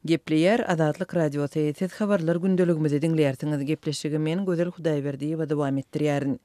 Gepleýär Azatlyk Radiosy, Siz habarlar gündeligimizi diňleýärsiňiz. Gepleşigi men, Gözel Hudaýberdiýewa dowam etdirýärin.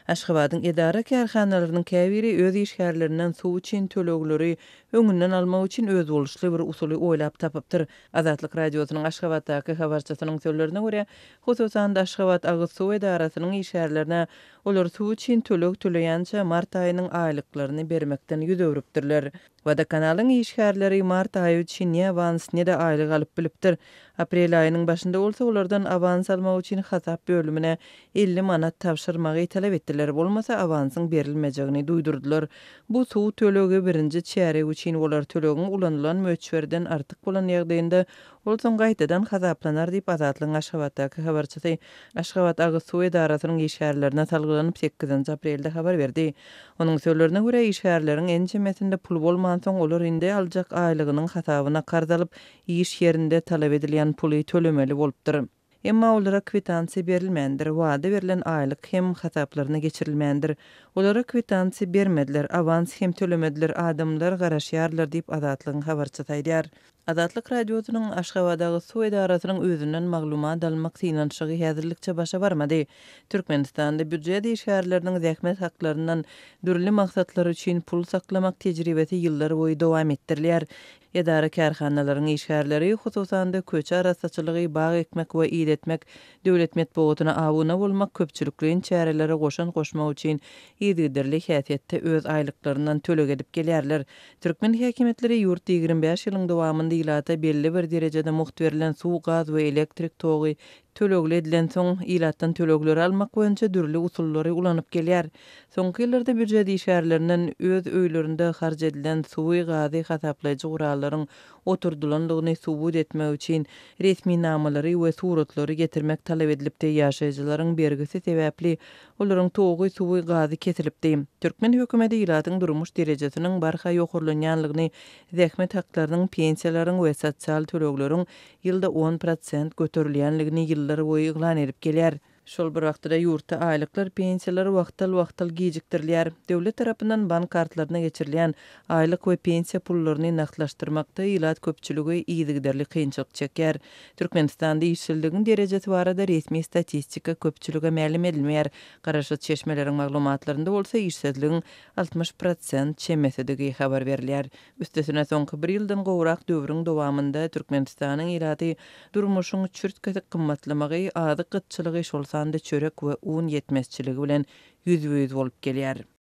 Aşgabadyň edara-kärhanalarynyň käbiri öz işgärlerinden suw üçin tölegleri öňünden almak üçin özboluşly bir usuly oýlap tapypdyr. Azatlyk Radiosynyň Aşgabatdaky habarçysynyň sözlerine görä, hususan-da Aşgabat agyz suw edarasynyň işgärlerine olar suw üçin töleg töleýänçä mart aýynyň aýlyklaryny bermekden ýüz öwrüpdirler. Wodokanalyň işgärleri mart aýy üçin ne awans, ne-de aýlyk alyp bilipdir. Aprel aýynyň başynda bolsa olardan awans almak üçin hasap bölümine 50 manat tabşyrmagy talap etdiler, bolmasa awansyň berilmejegini duýdurdylar. Bu suw tölegi birinji çärýek üçin bolar, tölegiň ulanylan möçberden artyk bolan ýagdaýynda ol soň gaýtadan hasaplanar diýip, Azatlygyň Aşgabatdaky habarçysy Aşgabat agyz suw edarasynyň işgärlerine salgylanyp sekizinji aprelde habar berdi. Onuň sözlerine görä, işgärleriň ençemesinde pul bolmansoň, olar indi aljak aýlygynyň hasabyna karz alyp, iş ýerinde talap edilýän puly tölemeli bolupdyr. Emma olara kwitansiýa berilmändir, wada berlen aýlyk hem hasaplaryna geçirilmändir. Olara kwitansiýa bermediler, awans hem tölemediler, adamlar garaşýarlar diýip, Azatlygyň habarçysy aýdýar. Azatlyk Radiosynyň Aşgabatagyzsuw edarasynyň özünden maglumat almak synanyşygy häzirlikçe başa barmady. Türkmenistanda býujet işgärleriniň zähmet haklaryndan dürli maksatlar üçin pul saklamak tejribesi ýyllar boýy dowam etdirilýär. Edara-kärhanalaryň işgärleri, hususan-da, köçe arassaçylygy, bag ekmek we idetmek, döwlet metbugatyna abuna bolmak, köpçülikleýin çärelere goşant goşmak üçin yzygiderli häsiýetde öz aýlyklaryndan töleg edip gelýärler. Türkmen häkimiýetleri ýurtda 25 ýylyň dowamynda ilata belli bir derejede mugt berlen suw, gaz we elektrik togy tölegli edilensoň, ilatdan tölegleri almak boýunça dürli usullary ulanyp gelýär. Soňky ýyllarda býujet işgärlerinden öz öýlerinde harç edilen suwy, gazy hasaplaýjy gurallaryň oturdylandygyny subut etmek üçin resminamalary we suratlary getirmek talap edilipdi, ýaşaýjylaryň bergisi sebäpli olaryň togy, suwy, gazy kesilipdi. Türkmen hökümeti ilatyň durmuş derejesiniň barha ýokarlanýanlygyny, zähmet haklarynyň, pensiýalaryň we sosial tölegleriň ýylda 10% göterilýänligini ýyllar boýy yglan edip gelýär. Şol bir wagtda-da ýurtda aýlyklar, pensiýalar wagtal-wagtal gijikdirilýär. Döwlet tarapyndan bank kartlaryna geçirilýän aýlyk we pensiýa pullaryny nagtlaşdyrmakda ilat köpçüligi yzygiderli kynçylyk çekýär. Türkmenistanda işsizligiň derejesi barada resmi statistika köpçülige mälim edilmeýär. Garaşsyz çeşmeleriň maglumatlarynda bolsa işsizligiň 60% çemesidigi habar berilýär. Üstesine, soňky bir ýyldan gowrak döwrüň dowamynda Türkmenistanyň ilaty durmuşyň çürt-kesik gymmatlamagy, azyk gytçylygy, şol sanda çörek we un ýetmezçiligi bilen ýüzbe-ýüz bolup gelýär.